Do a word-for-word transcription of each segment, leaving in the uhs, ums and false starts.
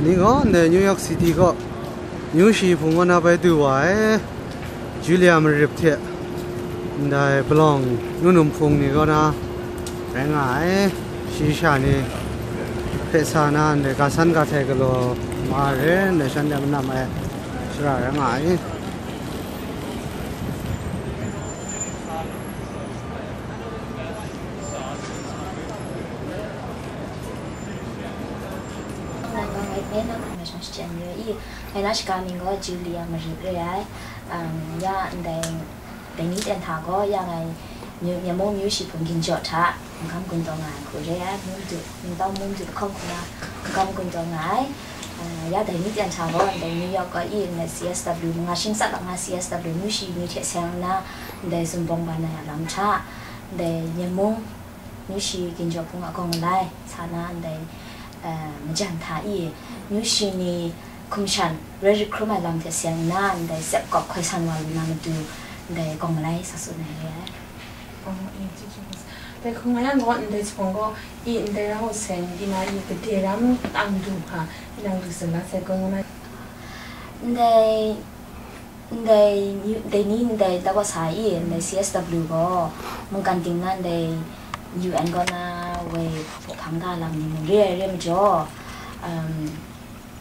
Ni gaw ndai New York City kaw Myu Shi Hpung kaw na bai du wa ai, Julia Marip hte ndai palawng nu num hpung ni kaw na rai nga ai. Shi sha ni hpe sa na ndai ga san ga htai galaw ma re, ndai shanhte manam ai shara rai nga ai. Ngai na shaga myit re ai. Um, ya ndai, dai ni ten hta gaw, ya ngai Myu-, Myen mung Myu Shi Hpung ginjaw hta magam gun taw nga ai hku re ai, Mung Du, Mingtau Mung Du lahkawng hku na magam gun taw nga ai. Uh, ya dai ni ten hta gaw, ndai New York kaw i, ndai C S W, manga shing tsat lak na C S W, Myu Shi ni hte seng nna, ndai zumbawng ban ai a lam hta, ndai Myen mung Myu Shi Ginjaw Hpung a Gawng Malai sa na ndai, eh, majan hta i, Myu Shi ni hkum shan rai rit hkrum ai lam hte seng nna, ndai tsep kawp hkoi san wa lu na matu, ndai Gawng Malai sa tsun ai re ai. Oh, eh, chyi chyi hkrum sa. Dai hkung ngai yang gaw, ndai zuphpawng gaw, i ndai rau seng, i na i gade ram tang du hpa, i nang du tsun na sai gaw, ngai Ndai, ndai, yu-, ndai ni ndai da wa sa i, ndai C S W gaw, mungkan ting na ndai U N kaw na woi hpaw hpang da lam ni mung re ai re majaw, um,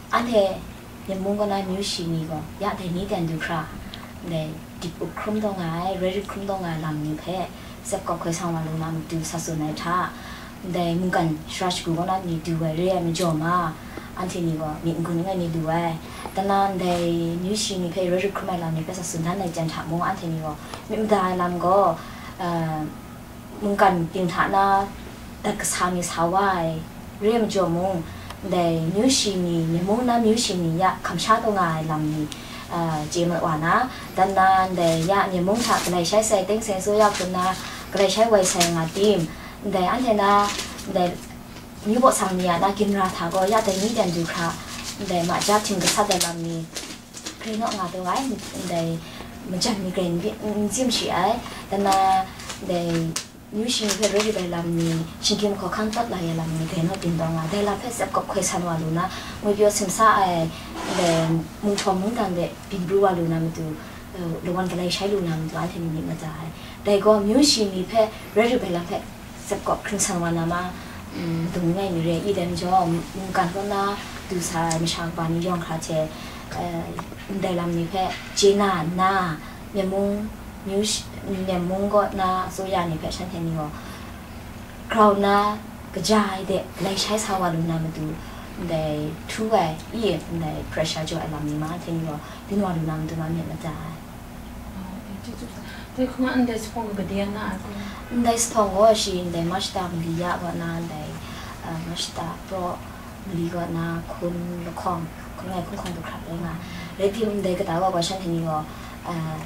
anhte Myen mung kaw na Myu Shi ni gaw, ya dai ni ten du hkra, ndai dip up hkrum taw nga ai, rai rit hkrum taw nga ai lam ni hpe, tsep kawp hkoi san wa lu na matu sa tsun ai hta, ndai mungkan shara shagu kaw na ni du ai re ai majaw ma, anhte ni gaw myit n-gun langai mi lu ai. Dan na ndai Myu Shi ni hpe rai rit hkrum ai lam ni hpe sa tsun dan ai jan hta mung, anhte ni gaw myit mada ai lam gaw, eh, mungkan ting hta na dat kasa mi sa wa ai re ai majaw mung, ndai Myu Shi ni, Myen mung na Myu Shi ni ya hkam sha taw nga ai lam ni, ah, chye mat wa na, dan na ndai ya Myen mung hta galai shai sai teng seng tsaw ya hpun na, galai shai wai sai nga tim, ndai anhte na, ndai myu baw sang ni a na ginra hta gaw ya dai ni ten du hkra, ndai ma ja htim gasat ai lam ni, grai naw nga taw ai, ndai majan ni grai n, n, n zim shi ai, dan na, ndai, Myu Shi ni hpe rai rit ai lam ni, shinggyim hkawhkang tawt la ai lam ni, grai naw byin taw nga, dai lam hpe tsep kawp hkoi san wa lu na, ngwi pyaw simsa ai, ndai, munghtawm mungdan de byin pru wa lu na matu, eh, lawan galai shai lu na matu, anhte ni myit mada ai. Dai gaw, Myu Shi ni hpe rai rit ai lam hpe tsep kawp hkring san wa na ma, mm, dung langai mi re i, dai majaw, mungkan kaw na du sa ai masha kaba ni yawng hkra hte, eh, ndai lam ni hpe chye na nna, Myen mung, Myu Shi, Myen mung kaw na asuya ni hpe shanhte ni gaw grau nna kaja ai de galai shai sa wa lu na matu, ndai htu ai, i, ndai pressure jaw ai lam ni ma, anhte ni gaw byin wa lu na matu ma myit mada ai. Oh, eh, chyi chyi sa. Dai hkung a ndai zuphpawng gaw gade na ai hku? Ndai zuphpawng gaw shi ndai Mashta mali ya kaw na ndai, ah, Mashta praw mali kaw na hkun lahkawng, hkun ngai hkun hkawng du hkra rai nga. Rai tim, ndai kata wa gaw shanhte ni gaw, ah,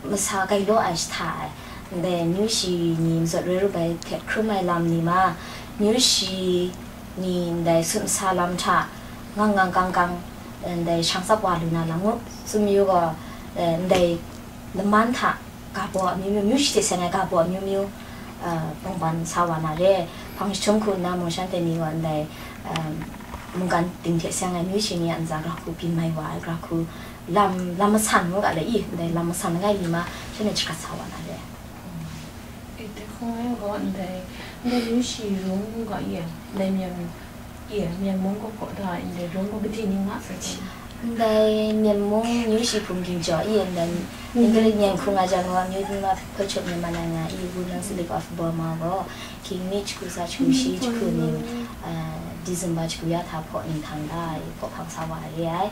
masa gai law ai jahta ai, ndai Myu Shi ni mazawt rai rup ai hte hkrum ai lam ni ma, Myu Shi ni ndai sut masa lam hta ngang ngang kang kang, ndai shang tsap wa lu na lam ngu, tsun mayu gaw, eh, ndai laman hta ga baw amyu myu, Myu Shi hte seng ai ga baw amyu myu, eh, bawng ban sa wa na re. Hpang jahtum hku nna mung shanhte ni gaw ndai, eh, mungkan ting hte seng ai Myu Shi ni a ntsa gara hku byin mai wa ai gara hku, lam, lam masan ngu ga le i, ndai lam masan langai mi ma, shanhte shagat sa wa na re. E, dai hkung ngai gaw ndai, ndai Myu Shi rung ngu ga i, ndai Myen, i, Myen mung kaw hpaw da ai ndai rung gaw gade ni nga sai hte? Ndai Myen mung Myu Shi Hpung Ginjaw i, ndai English myen hku nga jang gaw, New Democratic Republic of Myanmar nga i, Women's League of Burma gaw, King mi jahku tsa jahku shi jahku ning, ah, December jahku ya hta hpaw ning htang da ai, hpaw hpang sa wa ai re ai.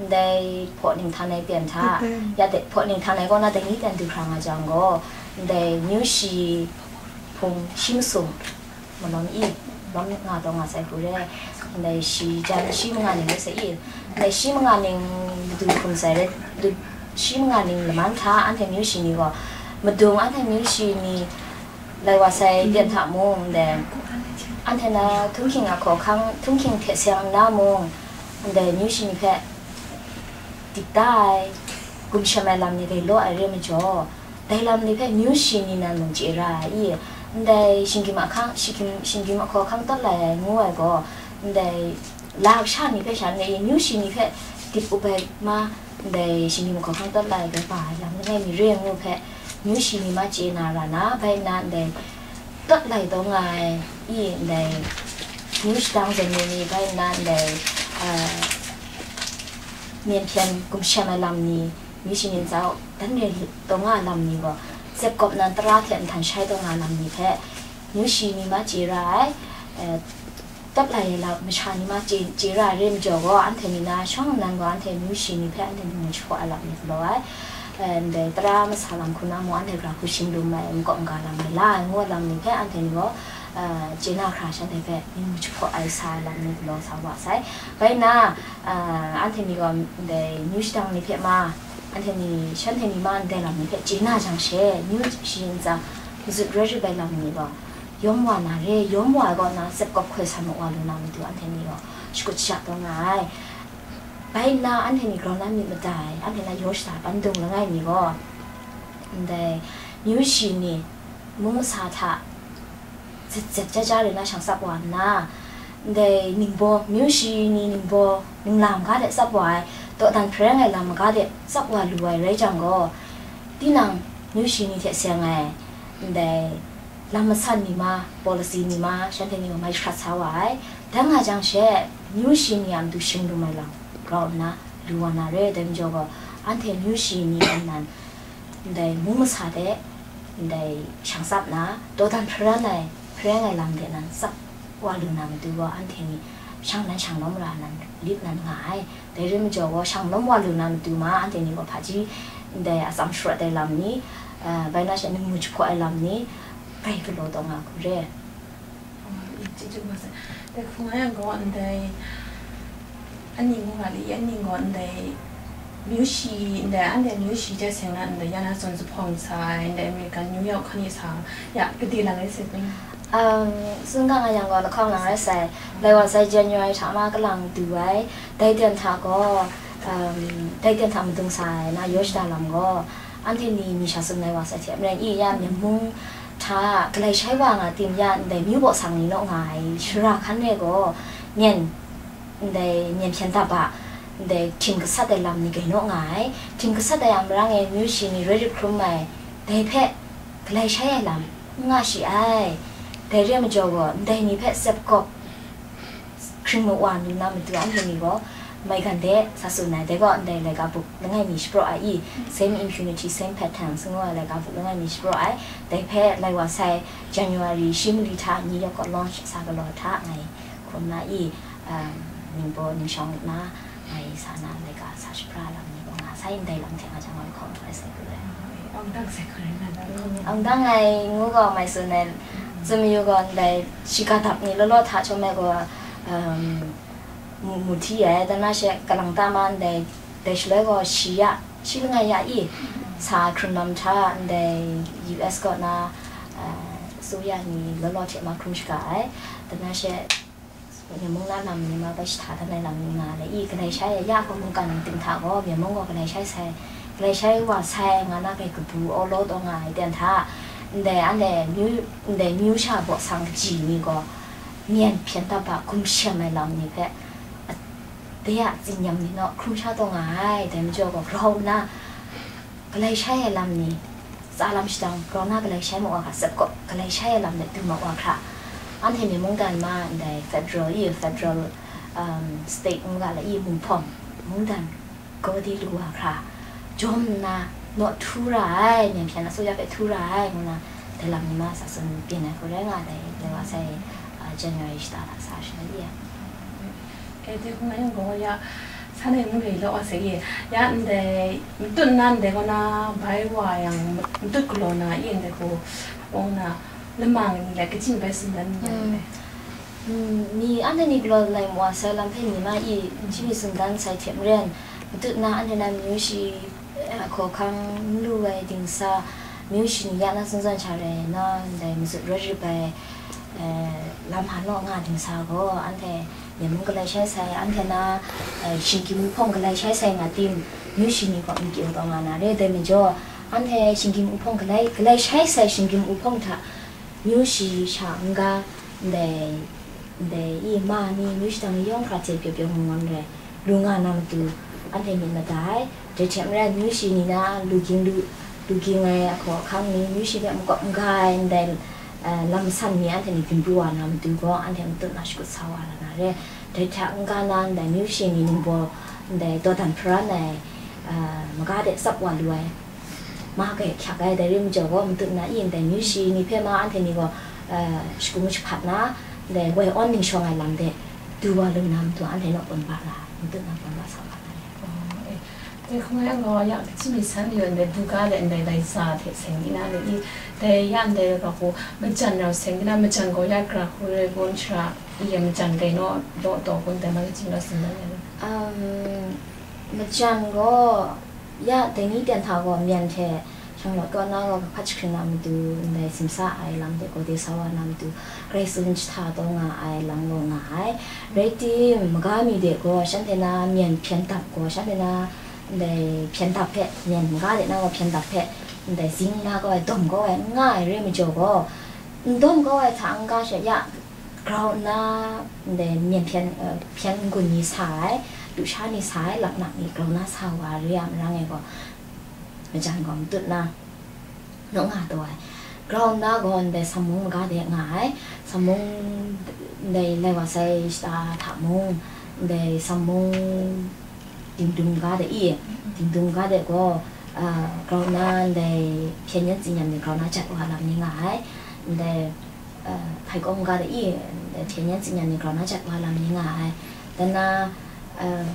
Ndai hpaw ning htang ai pyen hta, ya dai hpaw ning htang ai kaw na dai ni ten du hkra nga jang gaw, ndai Myu Shi Hpung shi masum, malawm i, lawm nga taw nga sai hku re, ndai shi jan shi manga ning rai sai i, ndai shi manga ning madu hkum sai re, du, shi manga ning laman hta anhte Myu Shi ni gaw, madung anhte Myu Shi ni lai wa sai pyen hta mung, ndai anhte na htunghking a hkawhkang, htunghking hte seng nna mung, ndai Myu Shi ni hpe dik da ai, gumshem ai lam ni gai law ai re majaw, dai lam ni hpe Myu Shi ni nan mung chye ra ai i? Ndai shinggyim a hkang, shinggyim, shinggyim a hkawhkang tawt lai ai ngu ai gaw, ndai Lasha ni hpe sha ndai myu shi ni hpe dip up ai ma, ndai shinggyim hkawhkang tawt la ai bai ba ai lam langai mi re ngu hpe, myu shi ni ma chye na ra na, bai nna ndai tawt lai taw nga ai i, ndai myu shadang zawn ni ni, bai nna ndai, a, myen hpyen gumshem ai lam ni, myu shi ni ntsa dan re taw nga ai lam ni gaw, zep kawp nan tara hte nhtan shai taw nga ai lam ni hpe, myu shi ni ma chye ra ai, e, tawt lai ai lam masha ni ma chye, chye ra ai re majaw gaw, anhte ni na shawng nnan gaw, anhte myu shi ni hpe anhte ni mu jahpaw ai lam ni galaw ai, e, ndai tara masa lam hku na mung, anhte gara hku shing lum ai, makawp maga lam ni la ai ngu ai lam ni hpe, anhte ni gaw, e, chye na hkra shanhte hpe ni mu jahpaw ai sa ai lam ni galaw sa wa sai. Bai nna, e, anhte ni gaw ndai myu shadang ni hpe ma, anhte ni, shanhte ni ma ndai lam ni hpe chye na jang she, myu shi ntsa mazut roi rit ai lam ni gaw, yawm wa na re, yawm wa ai kaw na, zep kawp hkoi san mawa lu na matu, anhte ni gaw shakut sha taw nga ai. Bai nna, anhte ni grau na myit mada ai, anhte na yaw shada pandung langai mi gaw, ndai myu shi ni mung masa hta zet zet ja ja re na shang tsap wa nna, ndai ningbaw, myu shi ni ningbaw, ningla maga de tsap wa ai, dawdan hpareng ai lam maga de tsap wa lu ai rai jang gaw, tinang myu shi ni hte seng ai, ndai lam masan ni ma, policy ni ma, shanhte ni gaw mai jahkrat sa wa ai. Dan nga jang she, myu shi ni a matu shing lum ai lam grau nna lu wa na re, dai majaw gaw, anhte myu shi ni a nan, ndai mung masa de, ndai shang tsap na, dawdan hparan ai, hparan ai lam de nan tsap wa lu na matu gaw, anhte ni shang nan shang lawm ra nan lit nan nga ai. Dai re majaw gaw, shang lawm wa lu na matu ma, anhte ni gaw hpaji ndai atsam sharawt ai lam ni, a, bai na she ningmu jahpaw ai lam ni, rai galaw taw nga hku re. Chyeju ma sai. Dai hku nga yang gaw, ndai, ani ngu nga li, ani gaw ndai, myu shi, ndai, anhte myu shi hte seng na, ndai, ya na zawn zuphpawng sa ai, ndai, American New York hkan e sa, ya, kade lang ai se kun. Um, tsun ga nga yang gaw, lahkawng lang rai sai, lai wa sai January hta ma kalang du ai, dai ten hta gaw, um, dai ten hta madung sa ai, na yaw shada lam gaw, anhte ni mi sha tsun lai wa sai hte maren i, ya, Myen mung hta galai shai wa nga tim ya ndai myu baw sang ni naw nga ai shara hkan re gaw, myen, ndai myen hpyen dap a, ndai htim gasat ai lam ni gai naw nga ai. Htim gasat ai a marang e myu shi ni rai rit hkrum ai, dai hpe galai shai ai lam n nga shi ai. Dai re ai majaw gaw, ndai ni hpe zep kawp hkring mawa lu na matu anhte ni gaw, maigan de sa tsun ai, dai gaw ndai laika buk langai mi shapraw ai i, Same Impunity, Same Patterns ngu ai laika buk langai mi shapraw ai, dai hpe lai wa sai January shi mali hta New York launch sa galaw hta ngai hkum na i, um, ningbaw ningshawng na ngai sa na laika sa shapra lam ni gaw nga sai, ndai lam hte nga jang wa lahkawng hkrai sai hku ai. Awng dang sai hku rai nga na. Awng dang ai ngu gaw mai tsun ai, tsun mayu gaw ndai shiga dap ni law law hta chyawm ai gaw, um, mu, mu hti ai, dan na she kalang ta ma ndai, dai shaloi gaw shi ya, shi langai ya i, sa hkrung lam hta ndai U S kaw na, uh, အစိုးရ ni law law hte ma hkrum shaga ai, dan na she, Myen mung na lam ni ma bai shahta dan ai lam ni nga le i, galai shai ai ya gaw mungkan ting hta gaw, Myen mung gaw galai shai sai, galai shai wa sai nga na gai kabu awlaw taw nga ai ten hta, ndai anhte myu, ndai myu sha baw sang kaji ni gaw, myen hpyen dap a gumshem ai lam ni hpe, a, dai a tsinyam ni naw hkrum sha taw nga ai, dai majaw gaw grau nna, galai shai ai lam ni, tsa lam shadang grau na galai shai ma wa hkra, zep kawp galai shai ai lam de du ma wa hkra, anhte ni mungdan ma ndai federal, i federal, um, state ngu ga la i, mung hpawng, mungdan, gawdi lu wa hkra, jawm nna, naw htu ra ai, myen hpyen a အစိုးရ hpe htu ra ai, ngu na, dai lam ni ma sa tsun byin ai hku rai nga ai, dai wa sai, uh, January shata hta sa shaloi i ai. Kei hte hkungga yang gaw ya, san ai mung rai law wa sai ye, ya ndai, matut na ndai gaw na, bai wa yang, matut galaw na, i ndai gaw, bawng na, lamang ni la, kachyin bai tsun dan ni ya. Mm. Mm, ni anhte ni galaw lai ma wa sai lam hpe ni ma i, shi mi tsun dan sai hte maren, matut na anhte na myu shi, eh, hkawhkang n lu ai dingsa, myu shi ni ya na zawn zawn sha rai na, ndai mazut rawt rip ai, eh, lam hpa naw nga dingsa gaw, anhte Myen mung galai shai sai, anhte na, eh, shinggyim wuhpawng galai shai sai nga tim, myu shi ni gaw n kyu taw nga na re, dai majaw, anhte shinggyim wuhpawng galai, galai shai sai shinggyim wuhpawng hta, myu shi sha n-ga, ndai Ndai i ma ni amyu shadang ni yawng hkra hte pyaw pyaw ngawn ngawn rai lu nga na matu, anhte myit mada ai. Dai hte maren amyu shi ni na lu ging lu, lu ging ai ahkaw ahkang ni, amyu shi hpe makawp n-ga ai ndai, eh, lam masan ni anhte ni ginpru wa na matu gaw, anhte matut na shakut sa wa na na re. Dai hta n-ga na ndai amyu shi ni ningbaw ndai dawdan hparan ai, eh, maga de tsap wa lu ai. Ma grai hkyak ai, dai rai majaw gaw, matut na i ndai amyu shi ni hpe ma anhte ni gaw, eh, shakung shahpat na, ndai woi awn ning shawng ai lam de du wa lu na matu, anhte naw pawn ba la, matut na pawn ba sa wa na. Oh, eh. Dai hkung ai gaw, ya, kaji mi san yaw ndai buga de ndai laisa hte seng di na le i, dai ya ndai rau gaw, majan rau seng di na, majan gaw ya gra hku rai gun shara, i ya majan gai naw, daw taw gun dai ma kaji rau seng na le. Um, majan gaw, ya, dai ni ten hta gaw, myen hte, Shanglawt kaw na gaw kahpat jahkring na matu, ndai simsa ai lam de gaw de sa wa na matu, Karai tsun jahta taw nga ai lam gaw nga ai. Rai tim, maga mi de gaw shanhte na myen hpyen dap gaw, shanhte na ndai hpyen dap hpe, myen maga de na gaw hpyen dap hpe, ndai zing la kau ai, dawm kau ai, n nga ai rai majaw gaw, n dawm kau ai hta n-ga she ya, grau nna, ndai myen hpyen, eh, hpyen n-gun ni sa ai, lusha ni sa ai, laknak ni grau nna sa wa re a marang e gaw, majan gaw matut na, naw nga taw ai. Grau nna gaw ndai Sammung maga de nga ai, Sammung ndai lai wa sai shata hta mung, ndai Sammung Dingdung maga de i, Dingdung maga de gaw, ah, grau nna ndai hpyen yan tsing yan ni grau nna jat wa lam ni nga ai, ndai, ah, Hpaikawng maga de i, ndai hpyen yan tsing yan ni grau nna jat wa lam ni nga ai. Dan na, ah,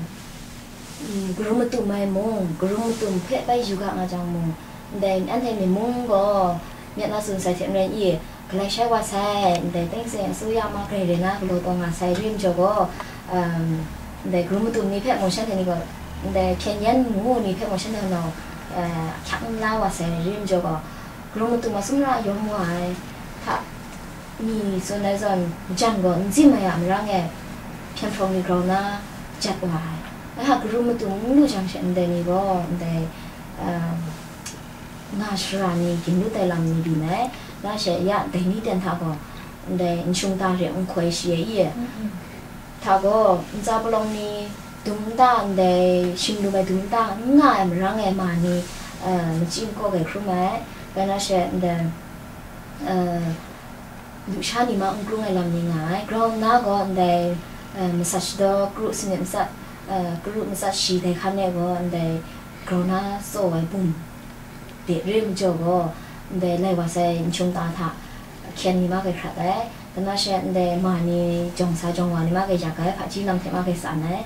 mm, karum matum ai mung, karum matum hpe bai yu ga nga jang mung, ndai anhte myi mung gaw, myit na tsun sai hte maren i, galai shai wa sai, ndai Thein Sein asuya ma grai rai na galaw taw nga sai rai majaw gaw, um, ndai karum matum ni hpe mung shanhte ni gaw, ndai hpyen yan ngu ni hpe mung shanhte gaw, uh, ahkyak n la wa sai rai majaw gaw, karum matum a sumra yawm wa ai hta mi tsun ai zawn, majan gaw n zim ai a marang e, hpyen hprawng ni grau na jat wa ai. Ngai hta karum matum n lu jang she, ndai ni gaw, ndai, um, nga shara ni ginlut ai lam ni byin ai, na she ya dai ni ten hta gaw, ndai n shung ta re n hkoi shi ai i, hta gaw, ntsa palawng ni dum nta, ndai shing lum ai dum nta n nga ai marang e ma ni, eh, machyi n kaw ai hkrum ai, bai na she ndai, eh, lusha ni ma n krung ai lam ni nga ai. Grau nna gaw ndai, eh, matsat shadaw, kru sanit matsat, eh, kru matsat shi dai hkan e gaw ndai grau na tsaw ai bum de re majaw gaw, ndai lai wa sai n shung ta hta hkyen ni ma grai hkrat ai. Dan na she ndai ma ni jawng sa jawng wa ni ma grai yak ai, hpaji lam hte ma grai tsan ai.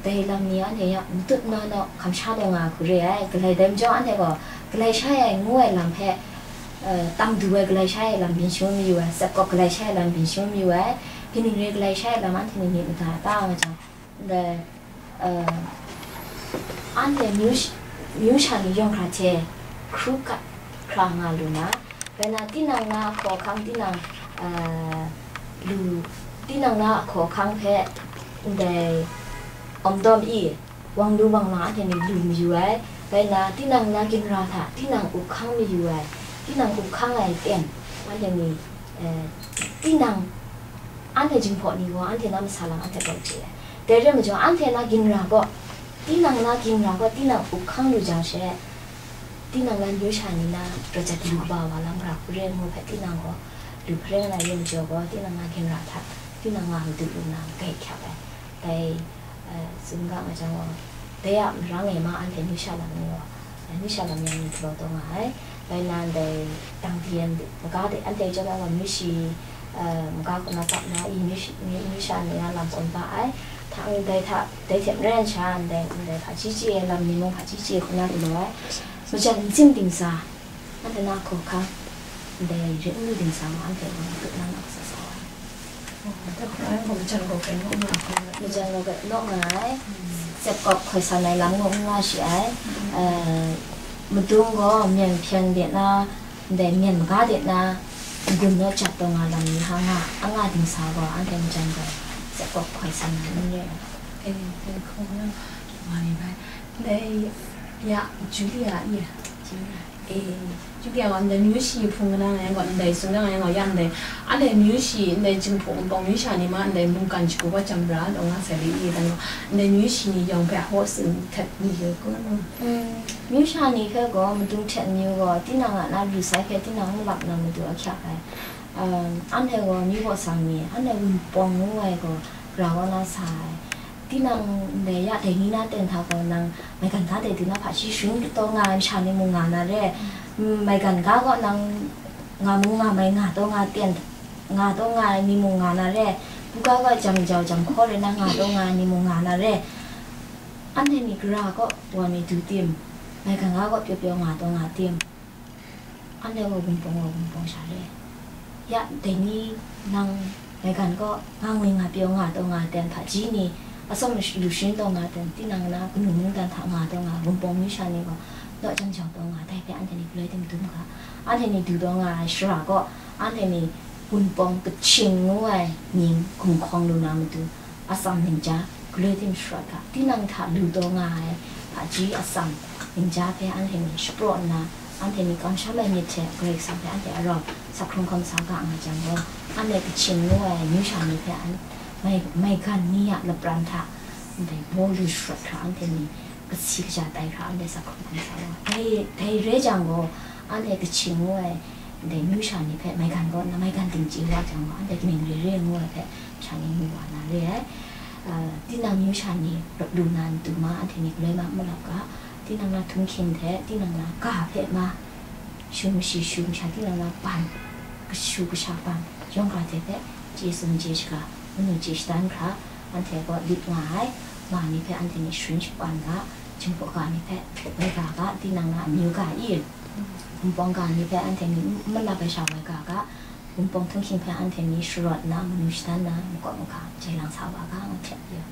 Dai lam ni anhte ya matut na naw hkam sha taw nga hku re ai. Galai dai majaw anhte gaw galai shai ai ngu ai lam hpe, eh, tam du ai galai shai ai lam byin shangun mayu ai, tsep kawp galai shai ai lam byin shangun mayu ai, kaning re galai shai ai lam anhte ni myit mada ta nga jang, ndai, eh, anhte myu sh-, myu sha ni yawng hkra hte hkru gat hkra nga lu na, bai na tinang na hkaw hkang tinang, eh, lu, tinang na hkaw hkang hpe ndai awm dawm i, wang lu wang lang anhte ni lu mayu ai, bai na tinang na ginra hta tinang up hkang mayu ai, tinang up hkang ai ten anhte ni, eh, tinang anhte jinghpaw ni gaw anhte na masa lam anhte gaw chye ai. Dai re majaw, anhte na ginra gaw, tinang na ginra gaw, tinang up hkang lu jang she, tinang na myu sha ni na raw jat lu kaba wa lam ra hku re ngu hpe, tinang gaw lu hpareng na yin jaw gaw, tinang na ginra hta, tinang nga madu lu na, grai hkyak ai. Dai, eh, tsun ga nga jang gaw, dai a marang e ma anhte myu sha lam ni gaw, eh, myu sha lam yang ni galaw taw nga ai. Bai na ndai dang di yan maga de, anhte chyawm ai wa myu shi, eh, maga kaw na kap na, i myu shi, myu, myu sha ni a lam kawn ba ai. Hta, ndai hta, dai hte maren sha ndai, ndai hpaji chye ai lam ni mung hpaji chye hku na galaw ai. Majan n zim dingsa, anhte na hkaw hkang, ndai ring lu dingsa mung anhte mung tuk na na kasa sa wa ai. Majan gaw bai naw nga ai, tsep kawp hkoi san ai lam gaw n nga shi ai. Eh, madung gaw myen hpyen de na, ndai myen maga de na, n-gun naw jat taw nga lam ni hka nga, a nga dingsa gaw, anhte majan gaw tsep kawp hkoi san ai n re ai. Eh, dai hkawng na, nga ni bai, dai ya, Julia i, Julia. Chunke gaw ndai amyu shi hpung kata nga yang gaw, ndai tsun kata nga yang gaw, ya ndai, anhte amyu shi, ndai Jinghpaw Wunpawng amyu sha ni ma, ndai mungkan shagu gaw jam ra, dau nga sai li i, dan gaw, ndai amyu shi ni yawng hpe hkaw tsun htet ni yu kun. Amyu sha ni hpe gaw, madung htet amyu gaw, tinang a na lu sai hpe, tinang n lap na matu ahkyak ai. Um, anhte gaw amyu gaw sang ni, anhte Wunpawng ngu ai gaw, gara kaw na sa ai. Tinang ndai ya dai ni na ten hta gaw nang maigan ga dai du na hpaji sharin taw nga ai masha ni mung nga na re, mm, maigan ga gaw nang nga mu nga mai nga taw nga ten, nga taw nga ai ni mung nga na re, buga gaw jam jau jam hkaw re na nga taw nga ai ni mung nga na re, anhte ni gara kaw wa mi du tim, maigan ga kaw pyaw pyaw nga taw nga tim. Anhte gaw Wunpawng gaw Wunpawng sha re. Ya, dai ni nang maigan kaw nga ngwi nga pyaw nga taw nga ten hpaji ni, atsawm lu sharin taw nga ten, tinang na kanu mungdan hta nga taw nga, Wunpawng amyu sha ni gaw, naw jam jau taw nga, dai hpe anhte ni galoi tim dum ga. Anhte ni du taw nga ai shara gaw, anhte ni Wunpawng Kaching ngu ai mying gumhkawng lu na matu, atsam ningja galoi tim sharawt ga, tinang hta lu taw nga ai hpaji atsam ningja hpe anhte ni shapraw nna, anhte ni kamsham ai myit hte Karai Kasang hpe anhte a rau sak hkrung hkawm sa ga nga jang gaw, anhte Kaching ngu ai amyu sha ni hpe an, mai, maigan ni a lapran hta ndai baw lu sharawt hkra anhte ni kasi kaja tai hkra anhte sak hkrung hkawm sa wa. Dai, dai re jang gaw, anhte Kaching ngu ai ndai amyu sha ni hpe maigan kaw nna maigan dingchye wa jang gaw, anhte kaning re re ngu ai hpe sha ni mu wa na re ai. Ah, tinang amyu sha ni rap lu na n tu ma, anhte ni galoi ma n malap ga, tinang na htunghking hte, tinang na ga hpe ma, shu mashi shu masha, tinang na ban, kashu kasha ban, yawng ga hte hpe, chye tsun chye shaga, manu chye shadan hkra, anhte kaw lit nga ai, ma ni hpe anhte ni sharin shapan ga, Jinghpaw ga ni hpe, wai ga ga, tinang na amyu ga i, Wunpawng ga ni hpe anhte ni n malap ai sha wai ga ga, Wunpawng htunghking hpe anhte ni sharawt nna, manu shadan nna, makawp maga, jai lang sa wa ga, ngu hte yu.